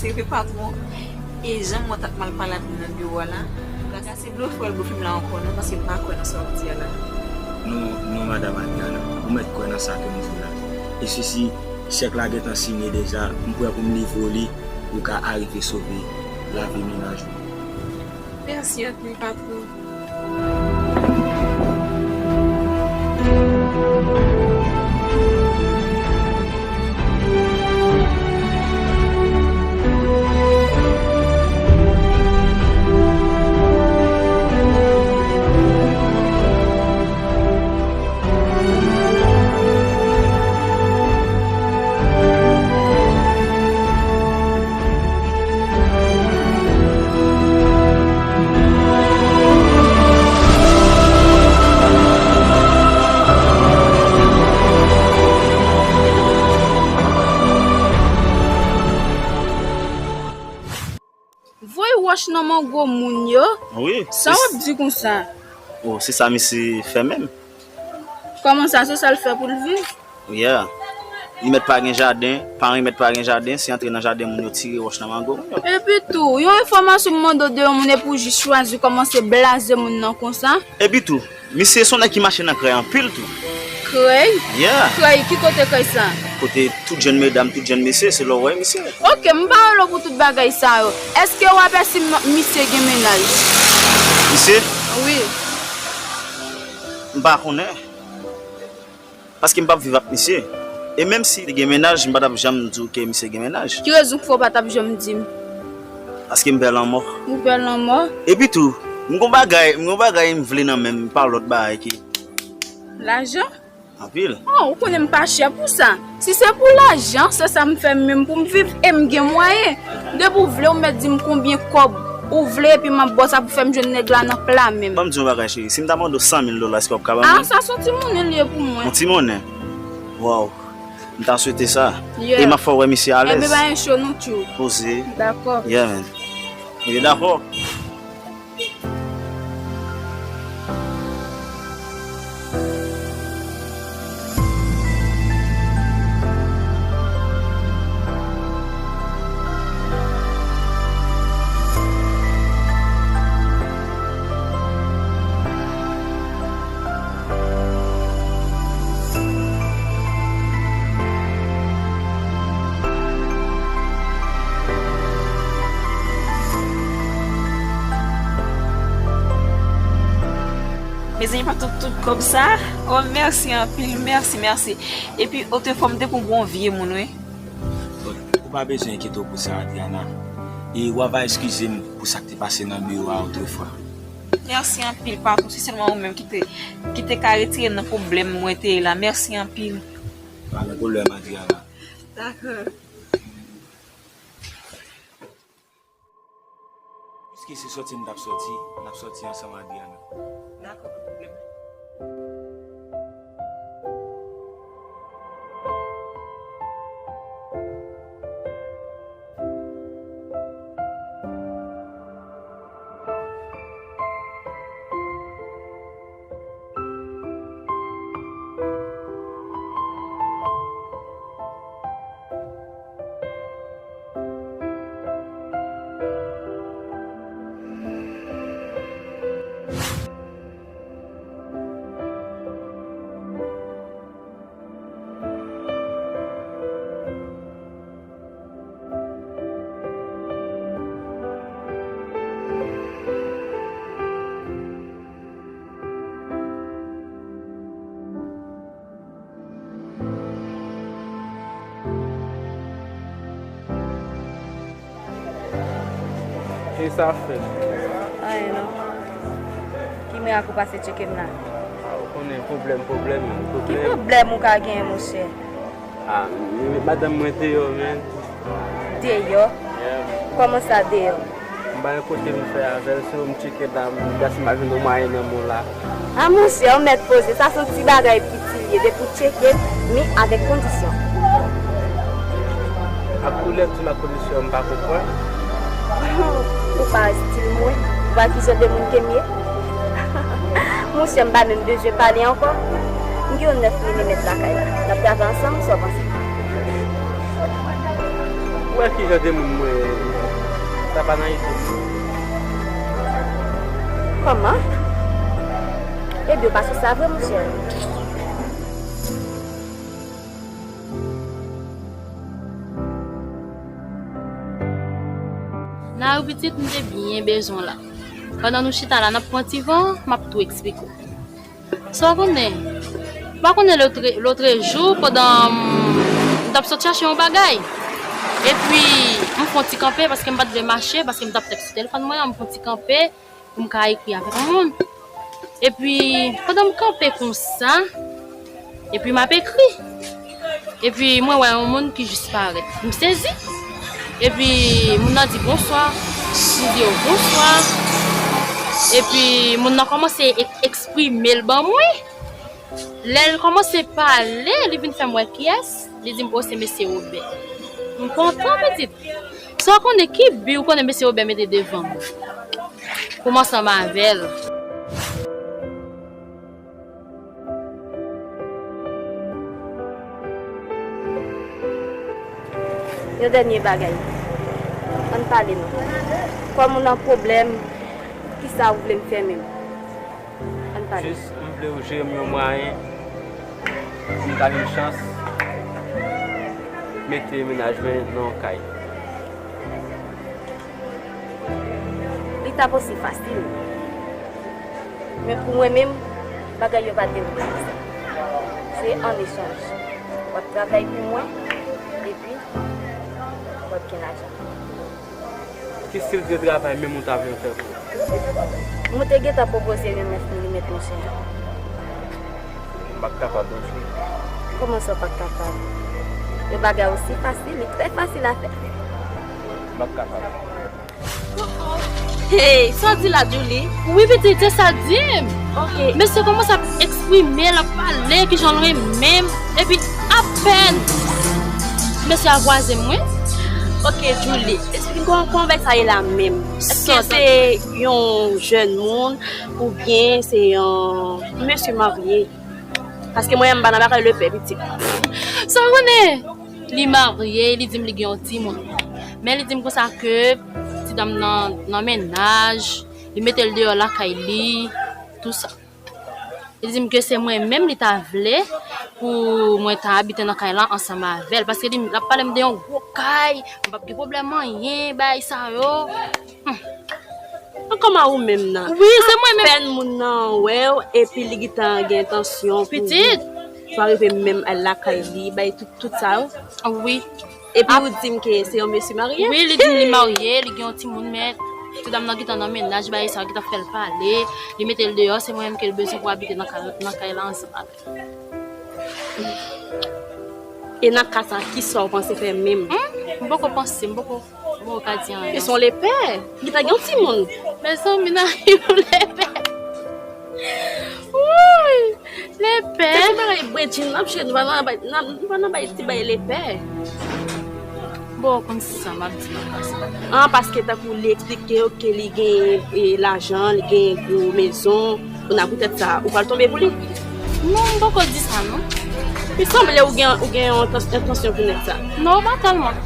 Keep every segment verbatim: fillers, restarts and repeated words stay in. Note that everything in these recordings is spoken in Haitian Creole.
Mèsi anpil, patwon. E jan mwen t ap mal pale avè w nan biwo a la, m ka se blofè w al blofè m la ankò non, paske m pa kwè nan sa w ap di a la. Non, non, madanm Adriana, ou mèt kwè nan sa ke m di w la. E si, si chèk la gentan siyen deja, m prè pou m livre w li, ou ka arive sove lavi mennaj ou. Mèsi anpil, patwon. Voye wòch nan mango moun yo. Wi. Sa w ap di konsa? Oh, se sa misye fè menm. Kòman sa, se sa l fè pou l viv? Yeah. Li mèt pa gen jaden, paran li mèt pa gen jaden, se antre nan jaden moun yo tire wòch nan mango moun yo. Epi tou, yon enfòmasyon m mande w de yon moun epi w jis chwazi kòmanse blaze moun nan konsa. Epi tou, misye se yon nèg ki mache nan krèy anpil tou. Krèy? Yeah. Krèy, ki kote krèy sa? Kote tout jèn medam, tout jèn mesye, se la w wè misye. Ok, m pa rele w pou tout bagay sa yo. Èske w apèsi m-, misye gen mennaj? Misye? Wi. M pa konnen. Paske m p ap viv ak misye. E menm si li gen mennaj, m pa t ap janm di w ke misye gen mennaj. Ki rezon k fè w pa t ap janm di m? Paske m pè lanmò. Ou pè lanmò? Epi tou, m gon bagay, m gon bagay m vle nan men m, pa lòt bagay ke. Lajan? Anpil. Oh, ou konnen m pa chè pou sa. Si se pou lajan, se sa m fè menm pou m viv e m gen mwayen. Depi w vle, ou mèt di m konbyen kòb ou vle epi m ap ba w sa pou fè m jwenn nèg la nan pla men m. Ban m di yon bagay, cheri. Si m ta mande w san mil dola, èske w ap ka ban m li? Ah, sa se yon ti monnen li ye pou mwen. Yon ti monnen? Wow. M ta swete sa. Yeah. E m ap fè w wè misye alèz. Enben, pa gen cho non, tchou. Poze. Dakò. Yeah, man. Li dakò. Mezanmi, pa tout, tout kòb sa. Oh, mèsi anpil, mèsi, mèsi. Epi, otrefwa, m te konn gon vye moun, wi. Bon, ou pa bezwen enkyete w pou sa, Adriana. E w ava eskize m pou sa k te pase nan biwo a otrefwa. Mèsi anpil, patwon. Se sèlman ou menm ki te, ki te ka retire m nan pwoblèm mwen te ye la. Mèsi anpil. Pa gen pwoblèm, Adriana. Dakò. Piske se sòti m t ap sòti, n ap sòti ansanm, Adriana. Dakò, pa pwoblèm. Kisa w ap fè? Anyen non. Ki mirak ou pase tcheke m la? A, ou konnen pwoblèm, pwoblèm, pwoblèm. Ki pwoblèm ou ka genyen, monchè? A, m met madanm mwen deyò, man. Deyò? Yeah, man. Kòman sa deyò? M pa gen kote m fè avè l, se ou m tcheke la, m gade si m pa jwenn yon mwayen nan men w la. A, monchè, ou mèt poze, sa se yon ti bagay piti l ye, depi w tcheke m, men avèk kondisyon. Ak koulè tout la kondisyon, m pa konprann. Ou pa estil mwen, ou pa ki jan de moun ke m ye. Monchè, m pa menm bezwen pale ankò. M gen yon nèf milimèt lakay la. N ap travay ansanm, sa w panse? Ou Ki jan de moun mwen ye? Sa pa nan ide m. Kòman? Ebyen, w pa sou sa vre, monchè. Nayou pitit, m te byen bezwen w la. Pandan nou chita la, n ap pran ti van, m ap tou eksplike w. Sa w konnen? Ou pa konnen lotre, lotrejou, pandan m, m t ap sot chache yon bagay. Epi, m fè yon ti kanpe paske m pa t vle mache, paske m t ap tèks sou telefòn mwen an, m fè yon ti kanpe pou m ka ekri avèk yon moun. Epi, pandan m kanpe konsa, epi m ap ekri. Epi, mwen wè yon moun ki jis parèt. M sezi. Epi, moun nan di, "Bonswa." M di yo, "Bonswa." Epi, moun nan kòmanse ek-, eksprime l ban mwen. Lè l kòmanse pale, li vin fè m wè kiyès. Li di m, "O, se mesye Wobè." M kontan, pitit. Sa w konnen ki bi w konnen mesye Wobè mete devan m pou m ansanm avè l? Yon dènye bagay. Ann pale non. Kòm ou nan pwoblèm, kisa ou vle m fè menm? Ann pale. Jis, m vle ou jere m yon mwayen pou m ta gen chans mete mennaj mwen nan yon kay. Li t ap osi fasil. Men pou mwen menm, bagay yo pa te vre konsa. Se an echanj. W ap travay pou mwen, epi w ap gen lajan. Ki stil de travay menm ou ta vle m fè pou ou? Mwen te gentan pwopoze l yon nèf milimèt, monchè. M pa t kapab non, cheri. Kòman sa w pa t kapab? Yon bagay osi fasil, li trè fasil a fè. M pa t kapab. Hey, sa w di la, Julie? Wi, pitit, se sa l di m. Ok. Mesye kòmanse ap eksprime, l ap pale, kijan l renmen m. Epi, apèn mesye a vwazen m, wi. Ok, Julie, eksplike m kòman, kòman bagay sa ye la menm? Èske se yon jèn moun oubyen se yon mesye marye? Paske mwen, m pa nan bagay lepè, pitit. Sa w konnen? Li marye, li di m li gen yon timoun. Men li di m konsa ke ti dam nan, nan mennaj, li mete l deyò lakay li, tou sa. Li di m ke se mwen menm li ta vle pou mwen ta abite nan kay la ansanm avè l. Paske li, l ap pale m de yon gwo kay, m p ap gen pwoblèm anyen, bagay sa yo. Hmm. An kòman ou menm nan? Wi, se mwen menm. Apèn moun nan wè w, epi li gentan gen entansyon pou ou. Pitit. Pou arive menm al lakay li, bay tout, tout sa yo. Wi. Epi ou di m ke se yon mesye marye? Wi, li di m li marye, li gen yon timoun, men ti dam nan gentan nan mennaj, bagay sa yo gentan fè l pale, li mete l deyò, se mwen menm ke l bezwen pou abite nan kay, nan kay la ansanm avè l. E nan ka sa, kisa w panse fè menm? Hmm? M poko panse, m poko, m poko ka di anyen. E se yon lepè. Li ta gen yon timoun. Mezanmi, nan yon lepè. Wouy! Lepè. Se ti bagay bredjin n ap jwe, nou pa nan bay, nan, nou pa nan bay ti bay lepè. Bon, ou konn sa m ap di nan ka sa. An, paske tankou li eksplike w ke li gen, e, lajan, li gen gwo mezon, kounye a poutèt sa, ou pral tonbe pou li? Non, m poko di sa, non. Li sanble ou gen, ou gen yon entans-, entansyon pou nèg sa. Non, pa tèlman.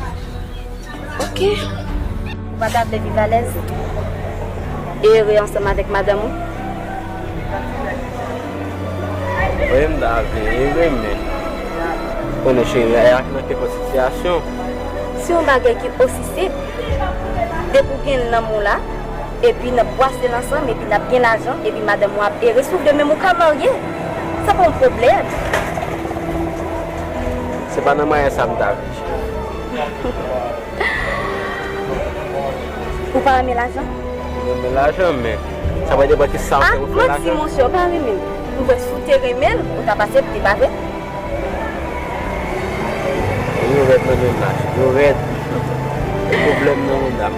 Ok. Ou pa ta vle viv alèz e ere ansanm avèk madanm ou? Wi, m ta vle ere, men konnen cheri a nan kenpòt sitiyasyon. Se yon bagay ki osi senp. Depi w gen nanm ou la, epi n ap bwase l ansanm, epi n ap gen lajan, epi madanm ou ap ere sou w de menm ou ka marye. Sa pa yon pwoblèm. Se pa nan mwayen sa m ta vle. Ou pa renmen lajan? M renmen lajan, men sa va depann ki sa w fè pou fè lajan. Ah, manti, monchè, ou pa renmen l. M kwè si w te renmen l, ou t ap aksepte, pa vre? Yo rèd nan mennaj, yo rèd. Pwoblèm nan mennaj.